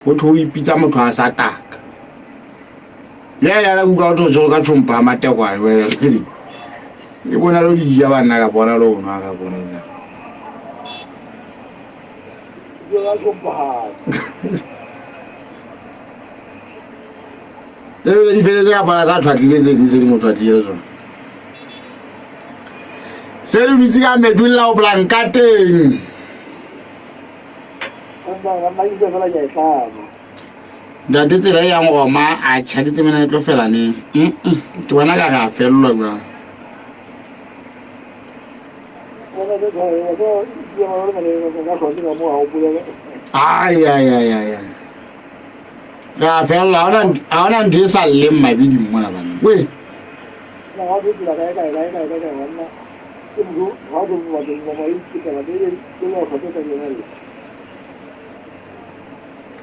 Ho thwe o ipitsa motho a sa taka. Le ena la utlwa ho thwe o tshwerwe ka tshompa ya matekwane wena. E bona lo di ja banna ka bona lo nwa ka bona etsang. Ebile di feletse ka bona sa tshwatlile tse ding se di mo tshwatlile le tsona. Se re dutse ka medulla o blanka teng. Ntate tsela e yang Roma a tjha ke tsebena e tlo fela neng. Ke bona ka re a fellwa jwang. Ai ai ai ai. ai. Re a fellwa ha hona ntho e sa lleng mabiding mona bana. We.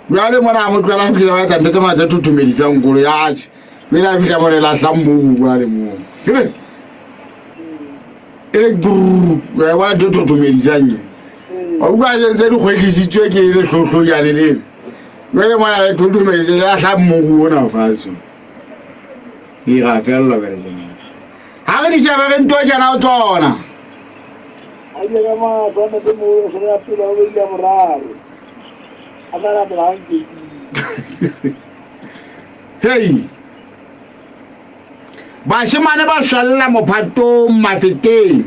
Jwale mona a mo tlohela a fihlile ba etsa ntho tse mona tse thothomedisang kolo ya atjhe mme la fihla mona e lahlang mobu jwale moo kere e re brrr wa e bona ntho e thothomedisang e wa utlwa ke ntse di kgwetlisitswe ke lehlohlojane lena jwale mona e thothomedise e lahlang mobu ona fatshe e ra fellwa jwale ke nna ha re di shebe re nto kena ho tsona. A ile ka matlo a ntatemoholo a ya pele a bobedi ya boraro a tla latela ha nkekile. Hei bashemane ba shwella mophatong mafeteng.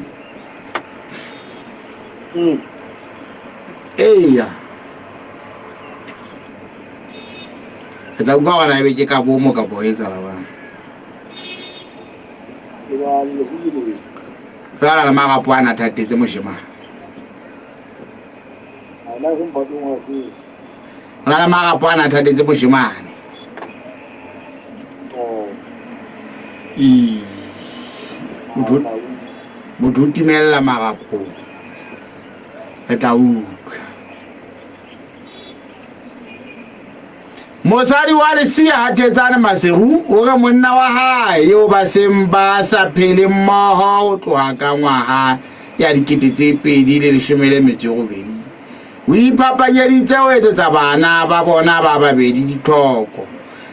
Eya re tla utlwa gona ebe ke ka bomo kapo ho etsahala jwang. Fela le marapo a na thatetse moshemane. Ona le marapo a na thatetse moshemane. Motho o timella marapong. Re tla utlwa. Mosadi wa Lesia Hathetsane Maseru o re monna wa hae eo ba seng ba sa phele mmoho ho tloha ka ngwaga ya 2018 o iphapanyeditse ho etsetsa bana ba bona ba babedi ditlhoko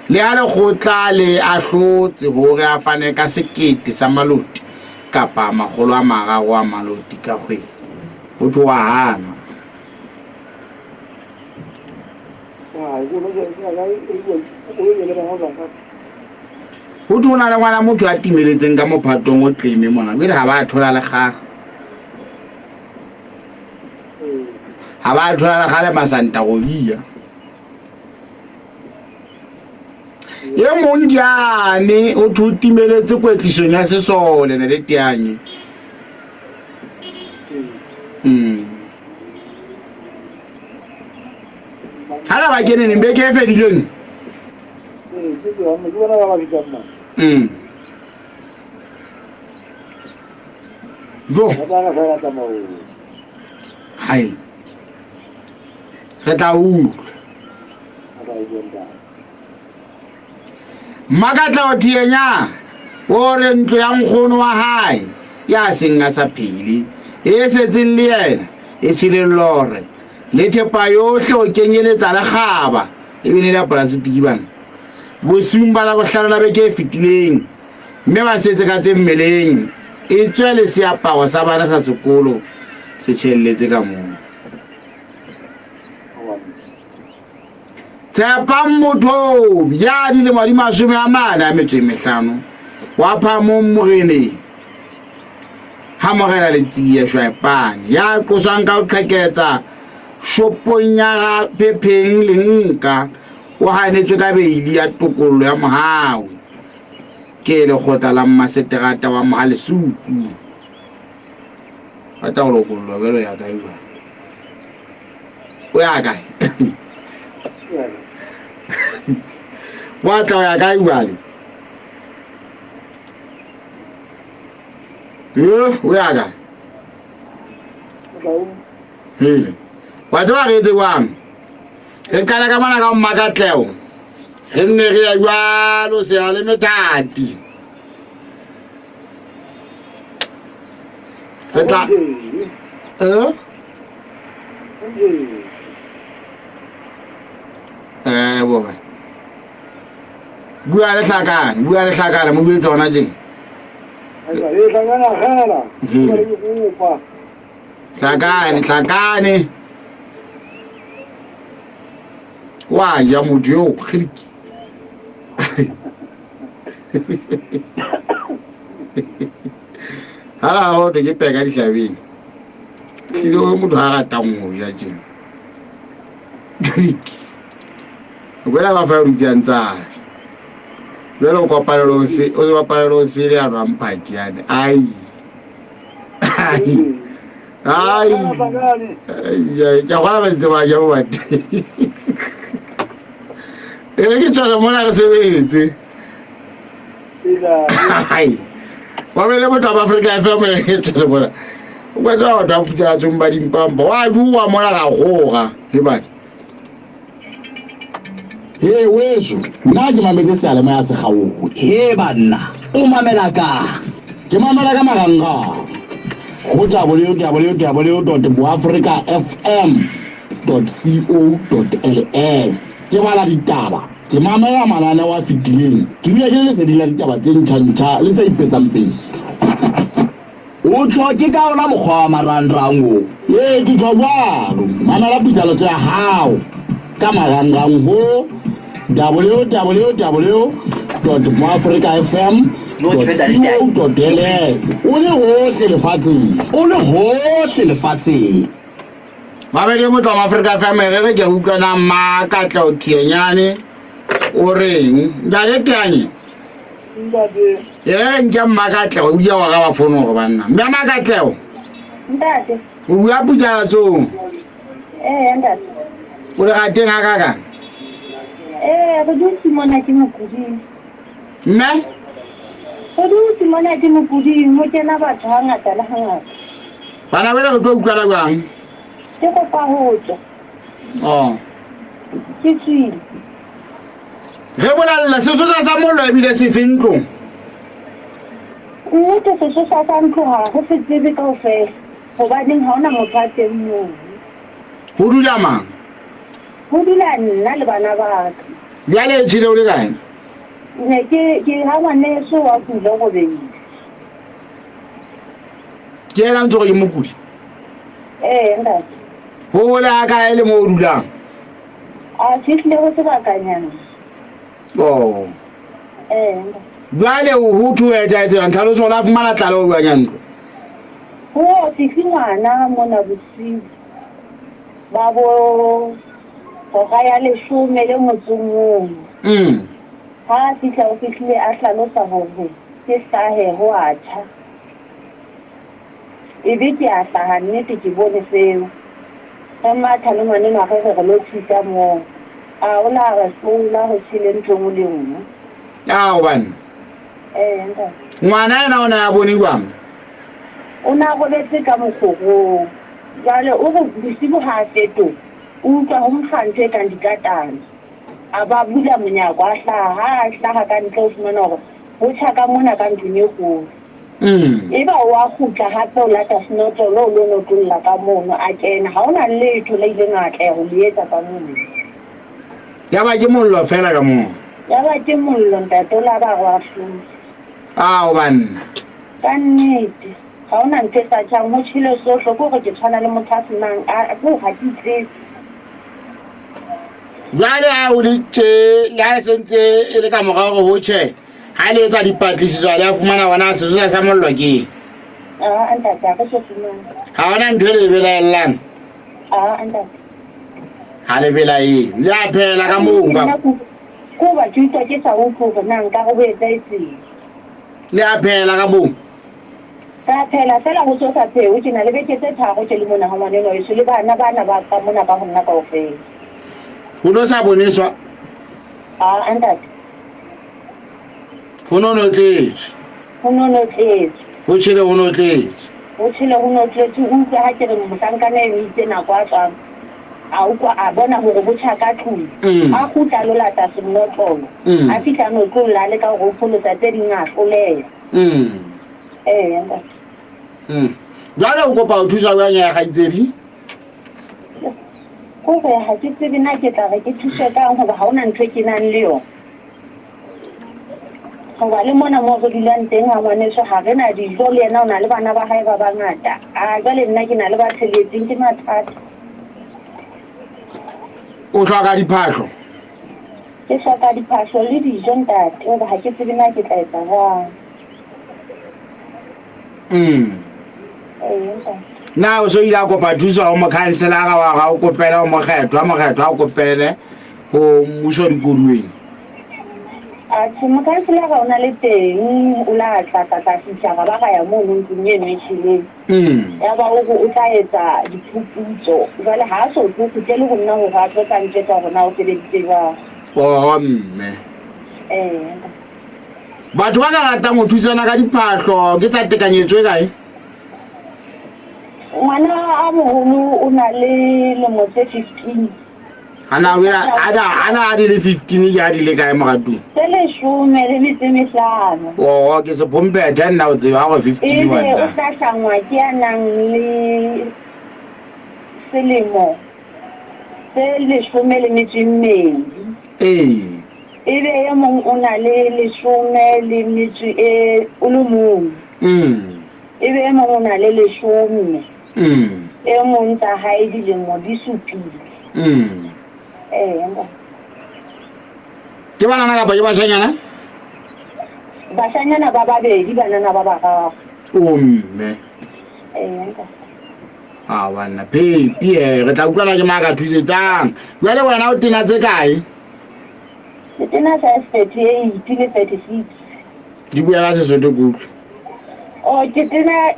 le ha lekgotla le ahlotse hore a fane ka 1000 sa maloti kapa 300 a maloti ka kgwedi. Ho thwe wa hana. Ho thwe ho na le ngwana motho a timeletseng ka mophatong o qeme mona jwale ha ba thola le kgale. Ha ba thola le kgale Masanta Robia. E mong diane o thwe o timeletse kwetlisong ya sesole ne le teanye. Ha la ba kene neng beke e fedileng? Jo. Hai. Re tla utlwa. Mmakatleho Thienya o re ntlo ya nkgono wa hae ya seng a sa phele e setseng le yena e tshele lore le thepa yohle ho kenyeletsa le kgaba ebile le ya polasitiki bana bosiung ba Labohlano la beke e fetileng mme ba setse ka tse mmeleng e tswe le seaparo sa bana sa sekolo se tjhelletse ka moo. Tshepang Mothobi ya dilemo di 45 wa Phamong Moreneng ha Morena Letsie Shwaepane ya qoswang ka ho qheketsa shopong ya ga Phepheng Lenka o hanetswe ka beili ya tokollo ya mohau ke lekgotla la mmaseterata wa Mohalesuku. Ba tla go lokollwa bjalo ya kae jwale? O ya kae? Wa tla o ya kae jwale? Yo, o ya kae? Hele. Wa tseba re etse jwang? Re qala ka mona ka Mmakatleho. Re nne re ya jwalo seya le methati. Re tla eh? kae bona bua le hlakane bua le hlakane mo buetse gona tjeng hlakane hlakane wa ja motho yo kgiriki hala go thwe ke peka dihlabeng tlile o motho a ratang go ja tjena kgiriki o kwela ba fa o dutse a ntse a ja jale o kopanelo o se o se bapalelo o sele a nwang phaki yane ai ai ai ai ke a gola ba ntse ba ja bo bate e re ke tswale mona re sebetse ai wa bele motho wa Afrika FM e tswale mona o kwetsa batho ba phutsela tsong ba dimpampa wa bua mona ga goga e bane He weso, nna ke mametse seyalemoya se kgaohe. He banna, o mamela kang? Ke mamela ka marangrang go www dot boafrikafm dot co dot ls. Ke bala ditaba, ke mamela mananeo a fetileng, ke dula ke le leseding la ditaba tse ntjha-ntjha le tse ipetsang pele. O tjho ke ka ona mokgwa wa marangrang o? Ee, ke tjho jwalo. Mamela puisanotso ya hao ka marangrang ho www dot moafrikafm dot co dot ls o le hohle lefatsheng. O le hohle lefatsheng. Mabedi motho wa Afrika FM re re ke utlwa na mma Katleho Thienyane o reng ntate Teanye Ntate. E re nke mma Katleho o dia wa ga ba fono gore banna mme mma Katleho Ntate. O bua putsalatsong Ee ntate. O le rateng ga kaka Ee re dutse mona ke mokuding. Mme Re dutse mona ke mokuding ho kena batho hangata le hangata. Bana bele re tlo utlwana jwang? Ke kopa ho tswa. Oh. Ke tswile. Re bolella sesosa sa mollo ebile sefe ntlong? Nnete sesosa sa ntlo ha re se tsebe kaofela. Hobaneng ha hona motho a teng moo. Ho dula mang? Ho dula nna le bana ba ka. Jwale e tjhele o le kae? Ne ke ke ha ngwaneso wa kula o robehile. Ke yena ntse gore ke mokudi? Ee ntate. Ho hole ha kae le mo o dulang? A fihlile ho sebakanyana. Oh. Ee ntate. Jwale ho thwe ho etsahetse jwang? Tlhaloso o la fumana tlaleho jwang ya ntlo? Ho fihle ngwana mona bosiu ba bo hora ya leshome le motso o mong. Ha a fihla o fihlile a hlalosa hore ke hlahe ho a tjha. Ebe ke a hlaha nnete ke bone seo. Re matha le ngwanenwa re re re lo thusa moo. A o la re hlola ho tjhele ntho e nngwe le e nngwe. Ao banna. Ee ntate. Ngwana yena o ne a bone jwang? O ne a robetse ka mokgorong. Jwale o re bosibu ha a fetoha, o utlwa ho nkga ntho e kang dikatana. A ba bula monyako a hlaha. Ha a hlaha ka ntle o fumana hore ho tjha ka mona ka ntlong e kgolo. Eba o a kgutla hape o lata senotlolo o lo notlolla ka mono a kena. Ha ho na letho le ileng a atleha ho le etsa ka mono. Yaba ke mollo feela ka moo. Yaba ke mollo ntate o la ba re wa hlola. Ao banna. Ka nnete. Ga o na ntho e sa tjhang, ho tjhele sohle. Ke hore ke tshwana le motho a senang, a, ke hore ha ke itsebe. Jwale ha ho le tje, le ha e se ntse e le ka mora hore ho tjhe, ha le etsa dipatlisiso ha le a fumana hore na sesosa sa mollo ke eng? Aa, ntate, ha re so fumane. Ha hona ntho e le e belaellang? Aa, ntate. Ha le belaele. Le a phela ka moo ka. Nna ke hoba ke utlwa ke sa utlwe hore na nkare ho etsahetseng. Le a phela ka moo? Ka phela feela ho so sa phehwe. Ke na le beke tse tharo ke le mona ha ngwanenwa weso le bana bana ba ka mona ka ho nna kaofela. Ho no sa boneswa? Aa, ntate. Ho no notletswe. Ho no notletswe. Ho tjhele ho notletswe. Ho tjhele ho notletswe. O utlwa ha ke re mohlankana eno itse nako a tswang a utlwa a bona hore ho tjha ka tlung. A kgutla a lo lata senotlolo. A fihla a notlolla a leka hore o pholosa tse ding a hloleha. Ee, ntate. Jwale o kopa ho thuswa jwang ya kgaitsedi? Kore ha ke tsebe na ke tla re ke thuswe kang hoba ha hona ntho e ke nang le yona. Hoba le mona moo re dulang teng ha ngwaneso ha re na dijo le yena o na le bana ba hae ba bangata. A jwale nna ke na le ba tsheletseng ke mathata. O hloka diphahlo? Ke hloka diphahlo le dijo ntate hoba ha ke tsebe na ke tla etsa jwang. Mm. Na o so ile a kopa thuso ho mokhanselara wa ga o kopele ho mokgethwa, mokgethwa o kopele ho mmuso dikoduweng? Atjhe, mokhanselara o na le teng, o la tla tla tla fihla ra ba ra ya mono ntlong eno e tjheleng. Ya ba o re o tla etsa diphuputso. Jwale ha a so tlo kgutlele ho nna hore a tlo tla ntjwetsa hore na o sebeditse jwang. Oho mme. Ee. Batho ba ka ratang ho thusana ka diphahlo ke tsa tekanyetso e kae? Ngwana a moholo o na le lemo tse 15. Ana ana ana a di le 15 ke a di le kae moratuwa? Tse leshome le metso e mehlano. Oh, ke se phompethe nna o tseba gore 15 Ebe wa o nna. hlahlangwa ke ya nang le selemo tse leshome le metso e mmedi. Ee. Ebe e mong o na le leshome le metso e o le mong. Ebe e mong o na le leshome. E mong tsa hae dilemo di supile. Ee, ntate. Ke banana kapa ke bashanyana? Bashanyana ba babedi, banana ba bararo. O mme. Ee, ntate. A banna, phepi e, re tla utlwana ke mang a ka thusetsang. Jwale wena o tena tse kae? Ke tena size 38 le 36. Di bua ka Sesotho ke utlwe. Oh, ke tena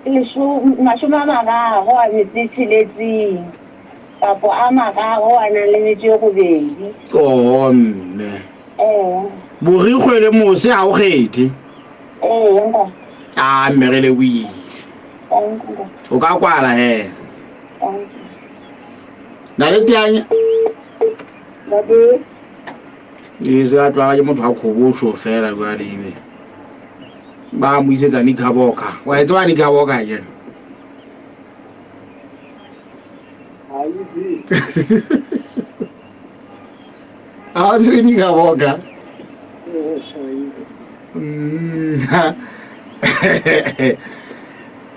mashome a mararo a metso e tsheletseng kapo a mararo a nang le metso e robedi. Oh, mme. Ee. Borikgwe le mose ha o kgethe. Ee, ntate. A mme re lebohile. Thank you, ntate. O ka kwala he. Thank you. Na le teanya. Ntate. E se a tloga ke motho wa kgobosho fela jwale ebe ba mo isetsa Knickerbocker. Wa e tseba Knickerbocker ke? Ha e tsebe. Ha o tsebe Knickerbocker?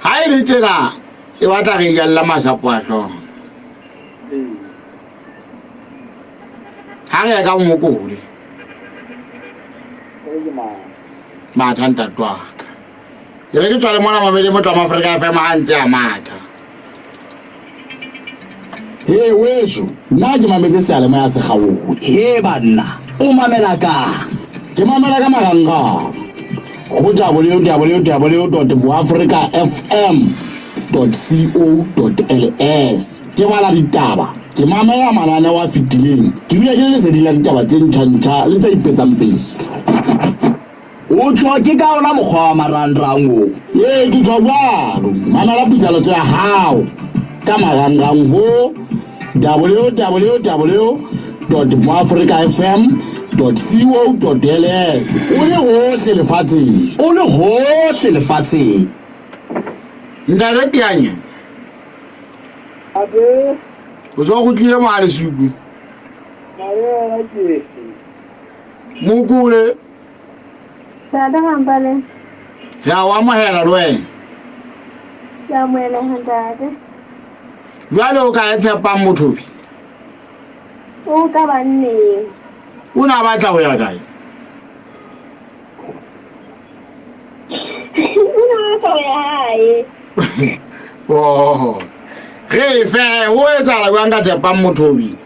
Ha e le tjena e batla re jalla masapo a hlooho. Ha re ya ka mokole. Matha ntate wa ka. Ke re ke tswa le mona mamedi motho wa Afrika FM ha ntse a matha. He weso, nna ke mametse seyalemoya se kgaohe. He banna, o mamela kang? Ke mamela ka marangrang go www.boafricafm.co.ls. Ke bala ditaba, ke mamela mananeo a fetileng, ke dula ke le leseding la ditaba tse ntjha-ntjha le tse ipetsang pele. O tjho ke ka ona mokgwa wa marangrang o? Ee, ke tjho jwalo. Mamela pitsaletso ya hao ka marangrang ho www.moafricafm.co.ls o le hohle lefatsheng. O le hohle lefatsheng. Ntate Teanye. Abe. O so kgutlile mo Lesuku. Mare ke. Mokule. Ntate Rampane. Re a o amohela le wena. Ke amohela ntate. Jwale o ka e tshepang mothobi? O ka banneng. O ne a batla ho ya kae? O ne a batla ho ya hae. Oh. Re fe o etsahala jwang ka tshepang mothobi?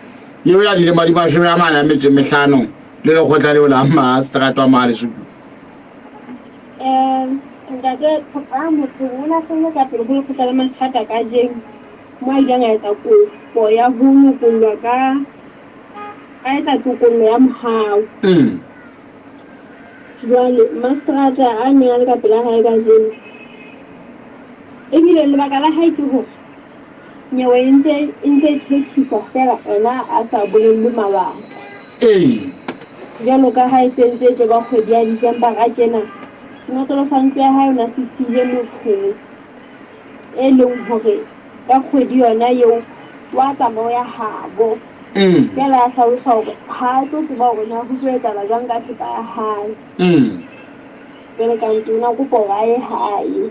Eo ya dilemo di 45 le lekgotla leo la mastrata wa Mahalesuku. Um, ntate Tshepang Mothobi o ne a hlahile ka pele ho lekgotla la mastrata kajeno mo a ileng a etsa kopo ya ho lokollwa ka a etsa tokollo ya mohau. Jwale mastrata a neng a le ka pela hae kajeno ebile lebaka la hae ke hore nyewe e ntse e ntse e tjhetjhiswa feela ena a sa bolellwe mabaka. Ee. Jwalo ka ha e se ntse e tlo ba kgwedi ya December a tjena, senotlolo sa ntlo ya hae o na se siile mothong e leng hore ka kgwedi yona eo wa tsamaya o ya habo. Mm. Jwale a hlalosa hore ha a tlo tseba hore na ho tlo etsahala jwang ka thepa ya hae. Mm. Jwale ka ntse o na kopa hore a ye hae.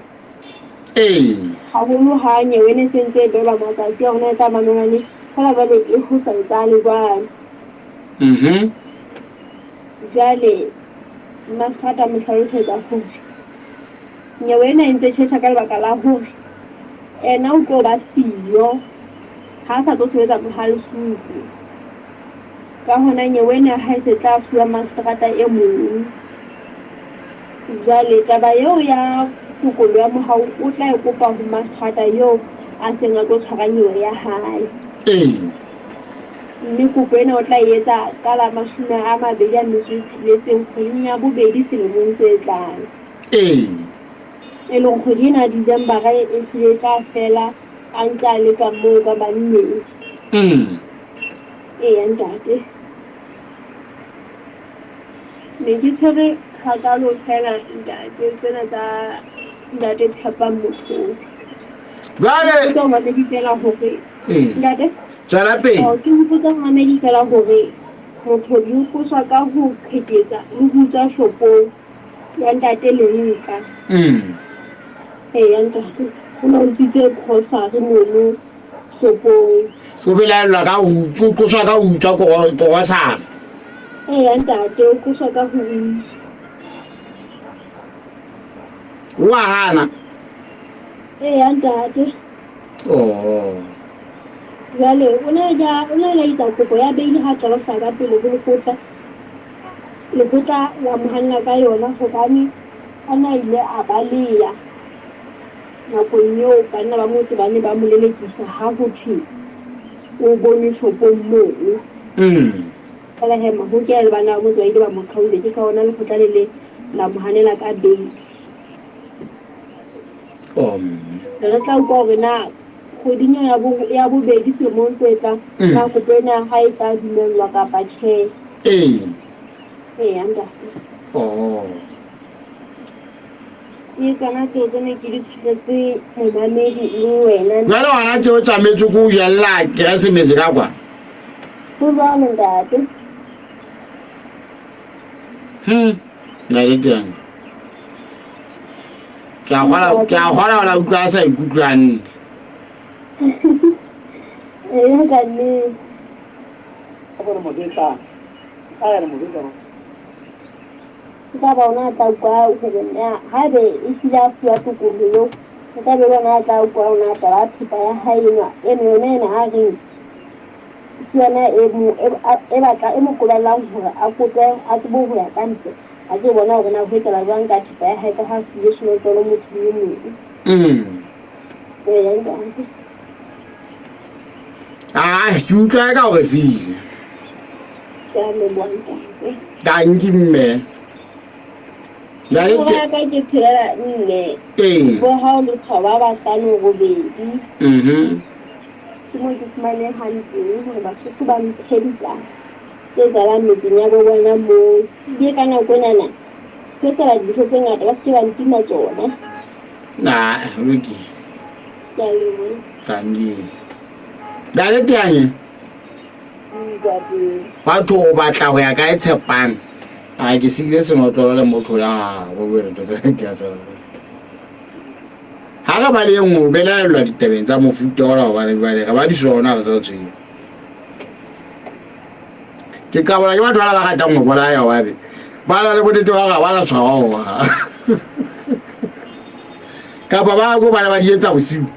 Ee. Haholo ha nyewe e ne se ntse e behelwa matsatsi a hore na e tla mamelwa neng, feela jwale e ho sa etsahale jwalo. Mhm. Jwale Mmaseterata a mo hlalosetsa hore nyewe ena e ntse e tjhetjha ka lebaka la hore ena o tlo ba siyo ha a sa tlo sebetsa Mohalesuku. Ka hona nyewe ena ya hae se tla fuwa maseterata e mong. Jwale taba eo ya tokollo ya mohau o tla e kopa ho maseterata eo a seng a tlo tshwara nyewe ya hae. Ee. Mme kopo ena o tla e etsa ka la 26 kgweding ya bobedi selemong se tlang. Ee. E leng kgwedi ena ya December e hlile e tla fela a ntse a le ka moo ka banneng. Eya ntate. Ne ke tshwere hakalo fela ntate tsena tsa ntate Tshepang Mothobi. Jwale Ke hopotsa mamedi fela hore Ee. ntate Tswela pele. Oh, ke hopotsa mamedi fela hore Mothobi o qoswa ka ho qheketsa le ho utswa shopong ya ntate Lenka. Eya ntate, o ne a utswitse grocery mono shopong. O belaellwa ka ho o qoswa ka ho utswa grocery. Eya ntate, o qoswa ka ho utswa. O a hana? Eya ntate. Oh. Jwale o ne ja o ne a etsa kopo ya beili ha qala ho ka pele ho lekgotla. Lekgotla la mo hanela ka yona hobane a na ile a baleya nakong eo banna ba motse ba ne ba mo lelekisa ha ho thwe o bonwe shopong mono. Feela he Mahokela le banna ba motse ba ile ba mo qhaula, ke ka hona lekgotla le le la mo hanela ka beili. Oh, mme. Re tla utlwa hore na kgweding eo ya bo ya bobedi selemong se tlang na kopo ena ya hae e tla dumellwa kapa tjhe. Ee. Eya ntate. Oh. Ke tsona tseo tse ne ke di tshwaretse momamedi le wena. Jwale hona tje o tlametse ke o jella Keresemese ka kwa? Ho jwalo ntate. Ntate Teane. Ke a kgola ke a kgola o la utlwa a sa ikutlwe hantle. Eya ka nnete. E tla ba ona a tla utlwa hore na haebe e hlile a fuwa tokollo eo, e tla be le ona a tla utlwa hore na taba ya thepa ya hae enwa eno yona ena a reng ke yona e mo e batla e mo qobellang hore a kope a tsebe ho ya ka ntle a tlo bona hore na ho etsahala jwang ka thepa ya hae ka ha a fuwe senotlolo mothong e mong. Eya ntate. Ah, ke utlwa ka hore file. Ke a leboha ntate. Danki mme. Jwale Toro ya ka ke 64. Ee. Bo hao le thoba 5 8. Ke mo ke fumanehang teng hore Basotho ba mphe ditaba tse etsahalang metseng ya bo bona moo. Ebile ka nako enana ke etsahala dintho tse ngata ba se ke ba ntima tsona. Na, ho lokile. Ke a leboha. Danki. Ntate Teanye. Ntate. Batho o batla ho ya kae Tshepang? A ke siile senotlolo le motho ya bo bue dintho tse ke a tsela. Ha re ba le e nngwe o belaellwa ditabeng tsa mofuta ona hobane jwale re ba di sona re sa tsweng. Ke qabola ke batho bana ba ratang ho bolaya hobane ba na le bonnete ba hore ha ba na tshwarwa hohang. Kapa ba ko bana ba di etsa bosiu.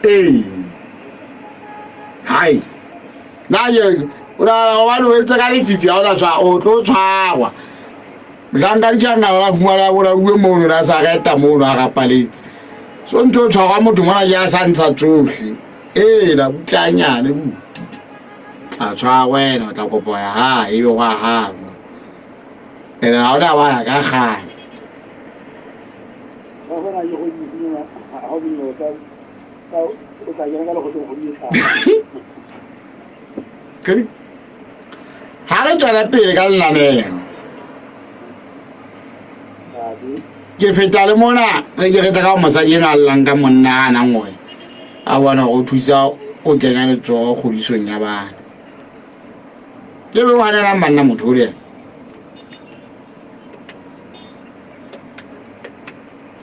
Ee. Hai. Na ke o nahana hobane o entse ka lefifi ha o na tshwa o tlo tshwarwa. Mohlanka ditjhangana la fumana bolauwe mono na sa reta mono a rapaletse. So ntho o tshwarwa motho mona ke a sa ntsha tsohle. Ee, la butlanyane buti. Tla tshwarwa wena o tla kopa ya hae ebe wa hanwa. Ene ha ona wa ya ka kgang. Ha re tswela pele ka lenaneo. Ke feta le mona re ke re tla ka mosadi enwa a llang ka monna a nang hore a bona hore o thusa o kenya letsoho kgodisong ya bana. Ke be o hanelang banna motho o le yena.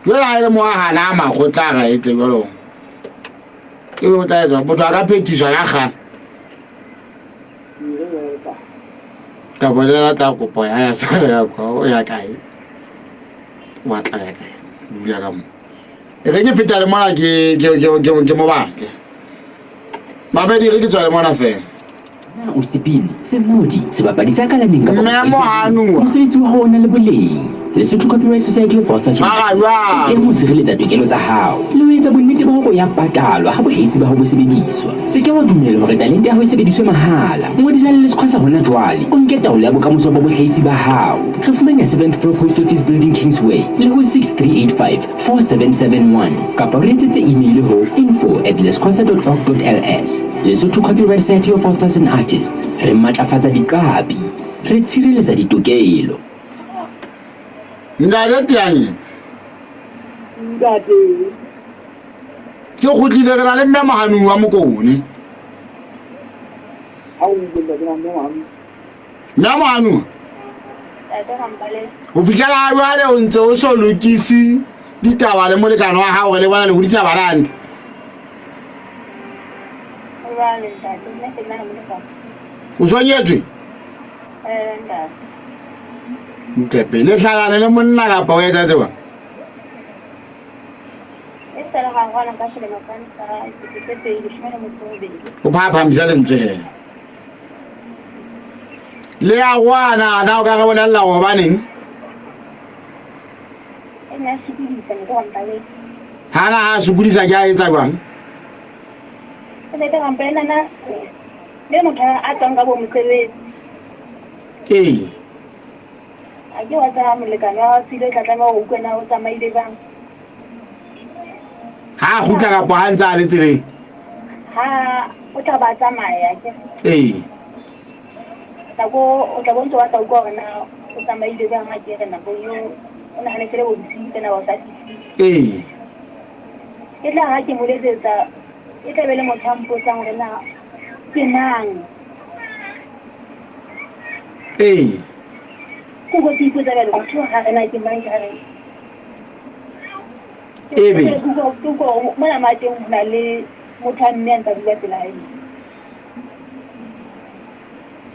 Jwale ha e le mo a hana a makgotla a ra etse jwalo. E be o tla etswa motho a ka phethiswa ka kgana. Ka bolela tla kopo ya ya sa ya kwa o ya kae. Wa tla ya kae. Dula ka mo. E re ke feta le mona ke ke ke ke ke mo batle. Mabedi re ke tswa le mona fela. Na o sebini, sengodi, sebapadi sa kalaneng kapa Mme Mohanuwa. Mosebetsi wa hao o na le boleng. Lesotho Copyright Society of Authors Tshwara jwang? e teng ho sireletsa tokelo tsa hao le ho etsa bonnete ba hore o ya patalwa ha bohlahisi ba hao bo sebediswa. Se ke wa dumela hore talente ya hao e sebediswe mahala. Ngodisa le Leskhwasa hona jwale o nke taolo ya bokamoso ba bohlahisi ba hao. Re fumaneha 7th Floor Post Office Building Kingsway le ho 6385 4771 kapa o re etsetse email ho info at leskhwasa.org.ls. Lesotho Copyright Society of Authors and Artists, re matlafatsa diqapi, re tshireletsa ditokelo. Ntate Teanye. Ntate. Ke kgutlile re na le mme Mohanuwa wa Mokone. Ha o utlwe ntate na mme Mohanuwa. Mme Mohanuwa. Ntate Rampale. Ho fihlela jwale o ntse o so lokise ditaba le molekane wa hao re le bona le hodisa bana hantle. Jwale ntate, nna ke nna le molekane. O so nyetswe? Eh ntate. Ntepe le hlalane le monna kapa o etsa tseba? E sala ga gona ka selemo sa 2018. O phaphamisa lentswe he. Le ya gwana na o ka re bolella gobaneng? E ne a sokodisa ne ke rampale. Ha na ha sokodisa ke a etsa jwang? E ne ke rampale nana le motho a tswang ka bo mosebetsi. Ee. A ke wa tsaya molekane wa hao tsile o tla tlameha ho utlwa na o tsamaile jwang. Ha a kgutla kapa ha ntse a le tseleng? Ha o tla ba tsamaya ke. Ee. Nako o tla bontse wa tla utlwa hore na o tsamaile jwang ha ke re nakong eo o nahane fela bo bosiu tsena ba o sa fihlile. Ee. E tla ha ke mo letsetsa e tla be le motho a mpotsang hore na ke mang. Ee. Ko go ke ipotsa bjale motho ha re na ke mang ke re. Ebe. Ke ko mona ma teng ho na le motho a mme a ntsa dula pela hae.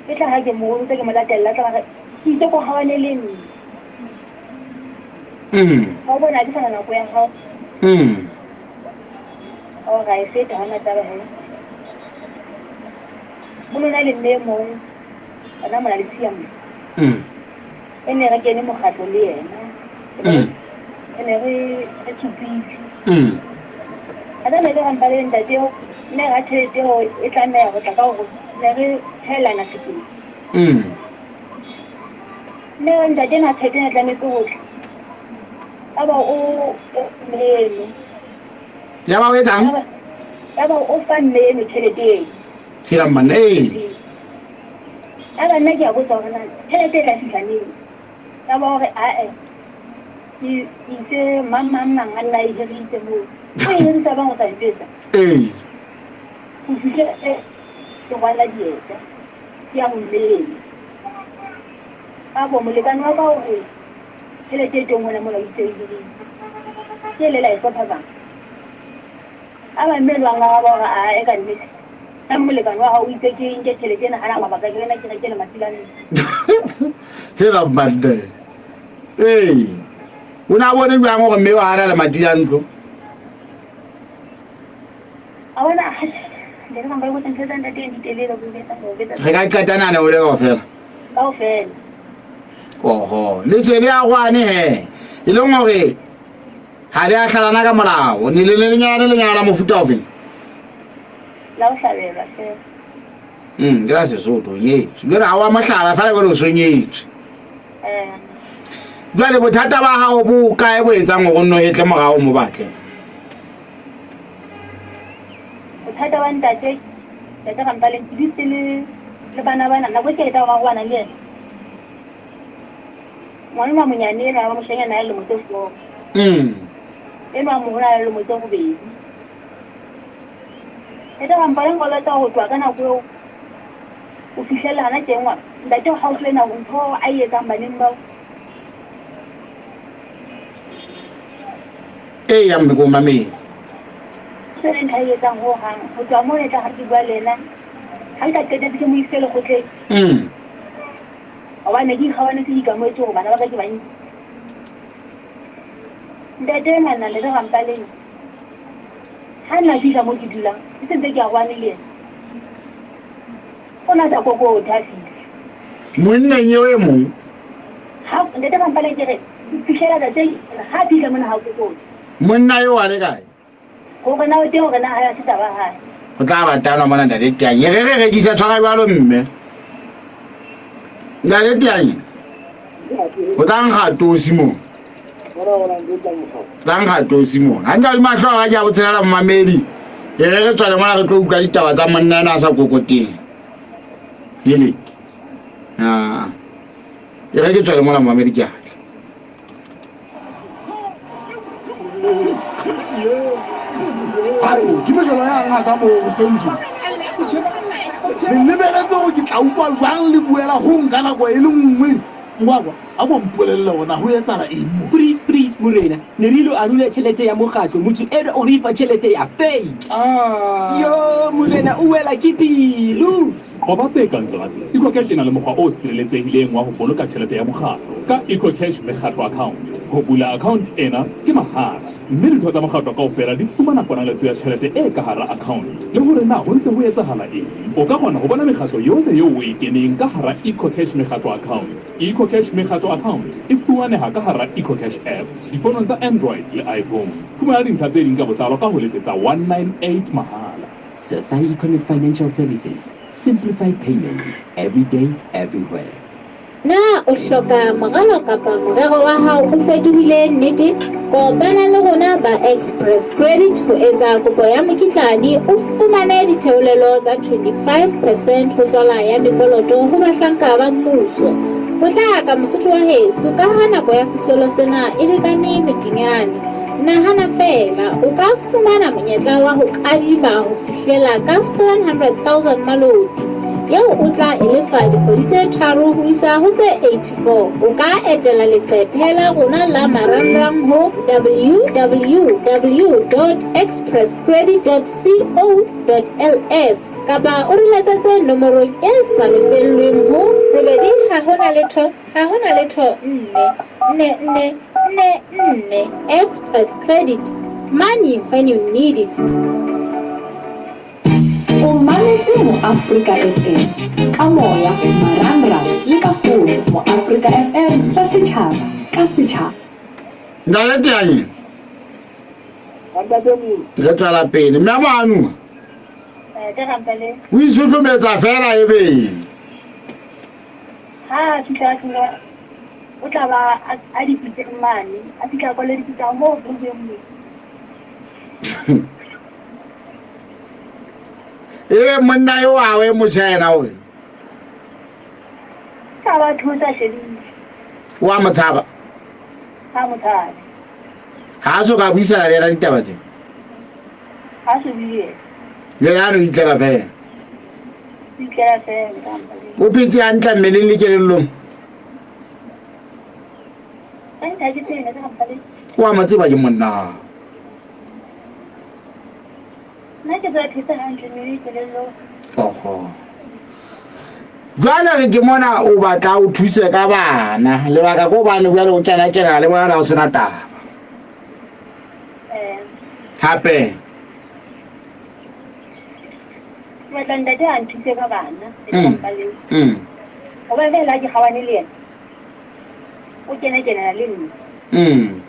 E tla ha ke mo ntse ke mo latella tla re ke itse ko hawane le nna. Ha o bona ke sana nako ya hao. O ra e feta hona taba he. Ho no na le mme e mong hona mona le siya mo. E ne re kene mokgatlo le yena. E ne re re tsupile. A tla ne le rampa le ntate eo mme ra tjhelete eo e tlameha ho tla ka hore ne re tjhaelana sekolo. Mme ntate ena tjhelete ena tlametse ho tla. Ya ba o mme eno. Ya ba o etsang? Ya ba o fa mme eno tjhelete eno. Helang banna ee. Ya ba nna ke a botsa hore na tjhelete e tla fihla neng. Ya ba hore ae ke itse mang mang mang a nna e hiritse moo. O e hirisa bang o sa njwetsa. Ee. Ho fihlela ke rwala dieta ke ya ho mme eno. Kabo molekane wa ka o re tjhelete e teng hona mona o itse e hiritse. Ke le la e hlopha bang. A ba mme jwang a ba hore a e ka nnete. Ka molekane wa hao o itse ke nke tjhelete ena hana mabaka ke rena ke rekele masilane. Hela banna. Ee. O na bone jwang hore mme wa hana lemati la ntlo? A bona ntate ba botsa ntho tsa ntate di telele go betsa go betsa. Re ka qeta nane o le kaofela. Kaofela. Oho, le se le a gwane he. E leng hore ha le a hlalana ka molao, ne le le lenyalane lenyalo la mofuta ofeng? La ho hlabelwa fela. Ke la Sesotho, o nyetswe. Jwale ha wa mohlala fela jwale o so nyetswe. Eh. Jwale bothata ba hao bo kae bo etsang hore o nno hetle morao mo batle? Bothata ba ntate, ntate Rampaleng, ke dutse le le bana bana, nako e ke eta go bana le yena. Ngwana wa monyane enwa wa moshanyana ya lemo tse 4. Mm. Enwa a moholo a le lemo tse robedi. Ntate Rampaleng nka o lata ho tloha ka nako eo ho fihlella hana teng wa ntate o haufi le nako ntho a e etsang baneng bao. Eya mme ke o mametse. Se le ntho a e etsang ho hang. Ho tloha moo e tla ha ke bua le ena. Ha ke ka qetetse ke mo isitse lekgotleng. Mm. Hobane ke ikgabanetse ke ikamoetse hore bana ba ka ke bantsi. Ntate enwa nna Ntate Rampaleng ha nna fihla mo ke dulang ke sentse ke arohane le yena. O na sa kokothe ha fihla. Monneng eo e mong. Ha Ntate Rampaleng ke re fihlela tsatsi ha fihla mona ha kokothe. Monna eo a le kae? Hore na o teng hore na ha se taba hae. O tla ba tanwa mona Ntate Teanye. Re re rekisa tshwara jwalo mme. Ntate Teanye. O tla nkga tosi mo. Tla nkga tosi mo. Ha nka mahlo a ka ke a botshelela momamedi. E re re tswale mona re tlo utlwa ditaba tsa monna ena a sa kokoteng. Hele. Ah. E re ke tswale mona momamedi ke a tla. Ke mejolo ya ngaka mo goseng tje. Le lebeletse gore ke tla utlwa jwang le buela go nka nako e le nngwe. Ngwakwa, a ko mpolelle gore na go etsala eng mo. Please, please, morena, ne re ilo arula tjhelete ya mokgatlo, motho enwa o re fa tjhelete ya fake. Ah. Yo, morena, o wela ke pelo. Qoba tse kang tsona tse. EcoCash e na le mokgwa o sireletsehileng wa ho boloka tjhelete ya mokgatlo ka EcoCash Mekgatlo Account. Ho bula account ena ke mahala, mme ditho tsa mokgatlo kaofela di fumana ponaletso ya tjhelete e ka hara account le hore na ho ntse ho etsahala eng. O ka kgona ho bona mekgatlo yohle eo o e keneng ka hara EcoCash Mekgatlo Account. EcoCash Mekgatlo Account e fumaneha ka hara EcoCash app difonong tsa Android le iPhone. Fumana dintlha tse ding ka botlalo ka ho letsetsa 198 mahala. Sasai Econet Financial Services, simplified payments, every day, everywhere. Na o hloka moralo kapa morero wa hao o fetohile nnete? Kopana le rona ba Express Credit ho etsa kopo ya mokitlane o fumane ditheolelo tsa 25 percent ho tswala ya mekoloto ho bahlanka ba mmuso. Potlaka Mosotho wa heso ka ha nako ya sesolo sena e lekane metinyane. Nahana feela, o ka fumana monyetla wa ho kadima ho fihlela ka 700,000 maloti, eo o tla e lefa dikgwedi tse tharo ho isa ho tse 84. O ka etela leqephe la rona la marangrang ho www.expresscredit.co.ls kapa o re letsetse nomorong e sa lefellweng ho robedi ha ho na letho Ha ho na letho nne, nne, nne, nne, nne. Express Credit, money when you need it. O mametse Moafrika FM ka moya, marangrang le ka fono. Moafrika FM sa setjhaba ka setjhaba. Ntate Teanye. Re tswela pele. Mme Moanuwa. O itshohlometsa fela ebe. Ha a fihla ka tlung o tla ba a dipitseng mane, a fihla a kwale dipitsa moo ho mo. Ebe monna eo a we motjha yena o reng? Tla ba thusa shebile. O a mo tshaba? Ha mo tshabe. Ha a so ka buisana le yena ditaba tse? Ha so bue. Jwale a no itlela fela. O phetse hantle mmeleng le kelellong? O a mo tseba ke monna. Oho. Jwale re ke mona o batla o thuse ka bana. Lebaka ko bane jwale o kena kena le bona o sena taba. Hape. Ke batla ntate a nthuse ka bana mm. leo mm. gobane fela ke gawane le ena o kena kenana le nna mm.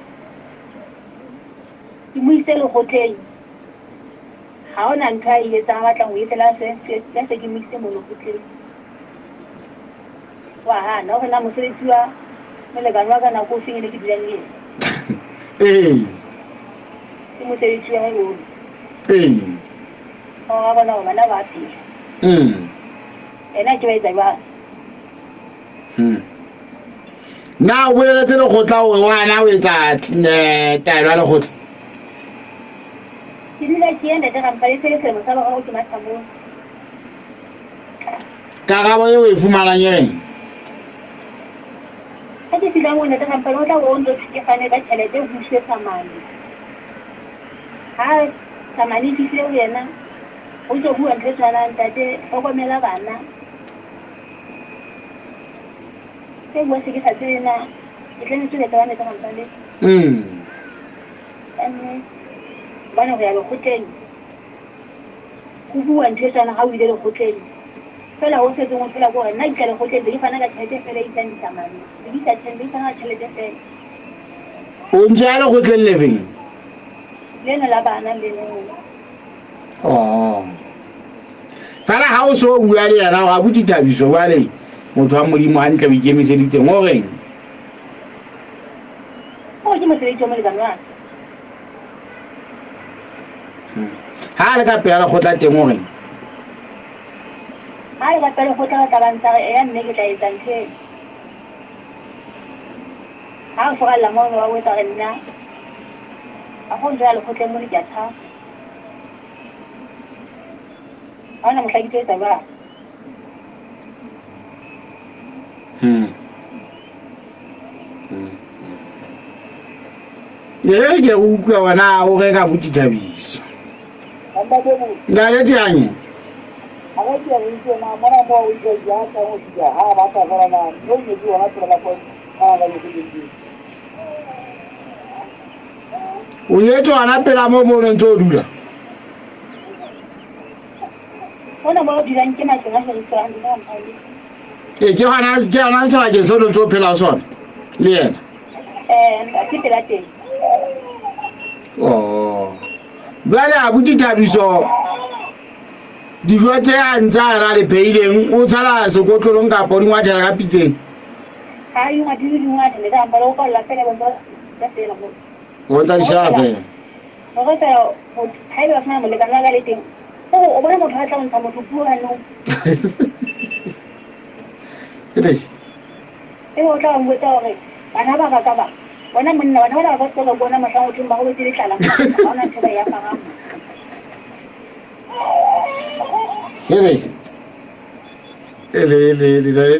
ke mo ise lekgotleng ga ona ntho a e etsang a batlang go e fela ya se ke mo ise mo lekgotleng wa gana o rena mosebetsi wa molekane wa ka nako o feng e ne ke dulang le ena ee ke mosebetsi wa gae ono ee Gore a bona gore bana ba phela. Ena ke ba etsa jwang? Mm. Na o boleletse lekgotla hore wa na o etsa eh, taelo ya lekgotla? Ke dula ke ya ntate Rampane se le selemo sa boraro ke matha moo. Karabo eo e fumanang e reng? Ha ke fihla moo ntate Rampane o tla o ntse ke fane ka tjhelete ho iswe samane. Ha samane e fihlile ho yena o ntse bua ntho e tshwanang ntate hlokomela bana. Se bua se ke sa tsebe na ke tlametse ho etsa ba ntate Rampane. Mm. Ka nnete. Hobane ho ya lekgotleng ho bua ntho e tshwanang ha o ile lekgotleng. Fela ho setseng o thola ke hore nna ke tla lekgotleng be ke fana ka tjhelete fela e isang disamane. Be ke isa tjhelete, be ke fana ka tjhelete fela. O ntse ya lekgotleng le feng? Leno la bana leno. Oh. Fela ha o so bua le yena wa abuti Thabiso jwale motho wa Modimo hantle o ikemiseditseng o reng? O ke mosebetsi wa molekane wa ka. Ha a le ka pela lekgotla teng o reng? Ha le ka pela lekgotla ba tla ba ntsa re eya mme ke tla etsa ntho eno. Ha o furalla mono wa o etsa re nna ha go ntse ya lekgotleng mono ke a tshaba. Ha hona mohla ke tlo etsa jwalo. Hmm. Hmm. E re ke utlwa wena o reka abuti Thabiso. Ntate Tianye. O nyetswe hona pela moo mo o ntse o dula? Hona mo o dulang ke matlong a hiriswang le. Ee, ke hona ke hona sebakeng se o ntse o phela ho sona le yena. Eh, ke pela teng. Oh. Jwale abuti Thabiso dijo tse a ntse a ra le phehileng o tshala sekotlolong kapa o di ngwathela ka pitseng? Ha di ngwathele di ngwathele ka mpa o kwalla fela bontsha fela mo. O ntsa di shaba fela. Hore fela haeba ba fumana molekane wa ka le teng o bona motho a tla ntsha motho puo hanong. Ebe Ebe o tla ba botsa hore bana ba ba ka ba bona monna bana bana ba ka se ba bona mohlang o thweng ba robetse le tlala ha hona ntho ba e aparang. Ebe ele ele ele la le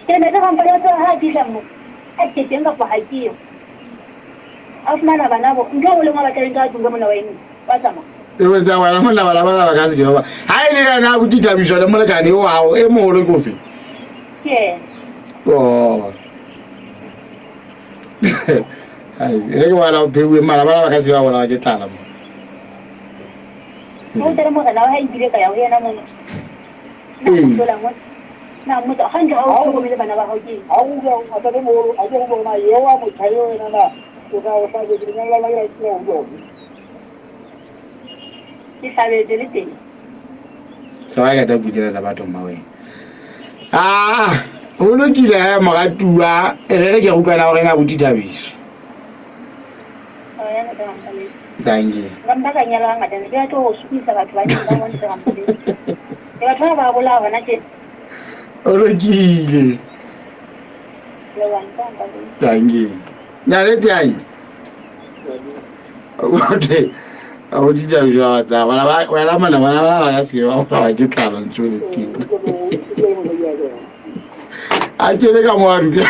Ke ne ke rampane wa tseba ha a fihla mo a ke teng kapa ha ke yo. A fumana bana bo ntho e le nngwe ba tla ka tlung ka monna wa eng wa tsamaya. E etsa wena monna bana bana ba ka se ke ba. Ha e le yena abuti Thabiso le molekane wa hao e moholo ke ofe? Ke yena. Oh. Ai, e ke wena o pheuwe mara bana ba ka se ke ba bona ke tlala mo. O tere morena wa hae ebile ka ya ho yena mono. Ee. Na mmotsa hantle ha o hlokomele bana ba hao ke eng? Ha o utlwa ntate moholo a ke go bona eo wa motjha eo ena na o ka o hlabetse lenyalo la lona ke la ho jone. Ke hlabetse le teng. Se ba ka putsela tsa batho mma wena. Ah, ho lokile he moratuwa e re re ke utlwana o reng abuti Thabiso. Thank you. Nka mpa ka nyala hangata ne ke batla ho sokodisa batho ba neng ba bontshe rampane. Ke batho ba ba bolaya hona tje. O lokile. Thank you. Nale teng. Ote. O di ja jwa tsa bana ba wena mona bana ba ba ka se ba ba ke tlala ntso le tipo. A ke le ka mo a dula.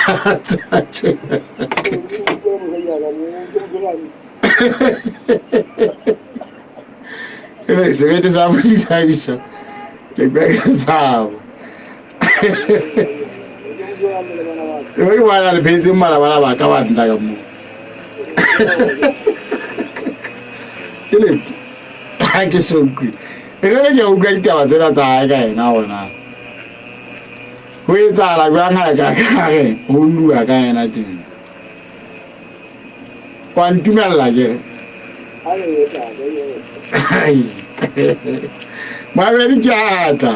Ebe sebete sa bodithabiso ke kwa ke tshaba. Ebe ke bona le phetse mmala bana ba ka ba nna ka mo. Ke le ha ke so utlwe. E re ke utlwa ditaba tsena tsa hae ka yena hona. Ho etsahala jwang ha ka ka re ho lua ka yena teng. Wa ntumella ke re. Moabedi ke a tla.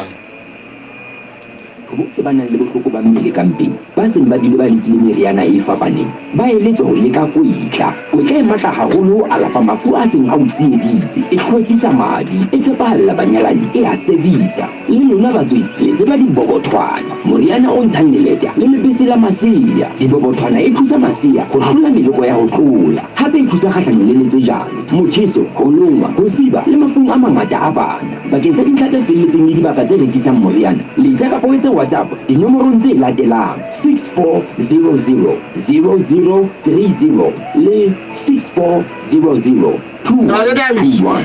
Bohle ba nang le bohloko ba mmele ka mpeng, ba seng ba bile ba lekile meriana e fapaneng, ba eletswa ho leka kwetla. Kwetla e matla haholo ho alafa mafu a seng a o tsieditse, e hlwekisa madi, e tshepahalla banyalani, e a sebisa. Le lona batswetsi le tseba dibobothwana, moriana o ntshang leleta le lebese la masea. Dibobothwana e thusa masea ho hlola meleko ya ho tlola. Hape e thusa kgahlanong le letswejana, motjheso, ho longwa, ho siba le mafung a mangata a bana. Bakeng sa dintlha tse felletseng le dibaka tse rekisang moriana, letsa kapa o etse WhatsApp dinomorong tse latelang, 6400 0030 le 6400 221.